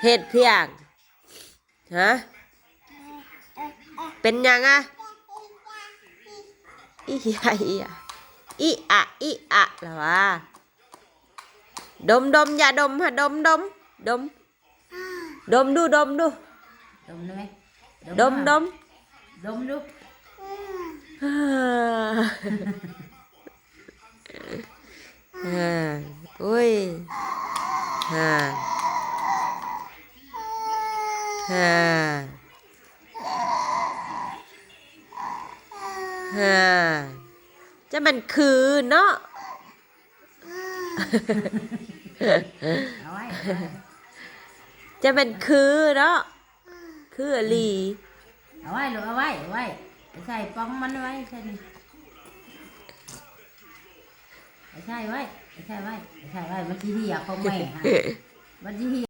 ເຮັດພຽງ ຮະ? ເປັນຫຍັງອະ? ອີຫຍັງ ອີຫຍັງ ອີອະ ອີອະ ລະວ່າ ດົມ ດົມ ຢາດົມ ຫາດົມ ດົມ ດົມ ດົມດູ ດົມດູ ດົມໄດ້ໄໝ? ດົມ ດົມ ດົມ ດົມດູ ອ່າ ອ່າ ໂອ້ຍ ອ່າ ອ່າ ອ່າ ຈະແມ່ນຄືເນາະ. ເອົາໄວ້ ເອົາໄວ້ ຈະແມ່ນຄືເນາະ ຄືອີ່ຫຼີ ເອົາໄວ້ລູກ ເອົາໄວ້ ເອົາໄວ້ ໄປໃສ່ປ່ອງມັນໄວ້ ໃສ່ນີ້ ໄປໃສ່ໄວ້ ໄປໃສ່ໄວ້ ໄປໃສ່ໄວ້ ມັນຊິເຫ່ຍຂອງແມ່ຫັ້ນ ມັນຊິເຫ່ຍ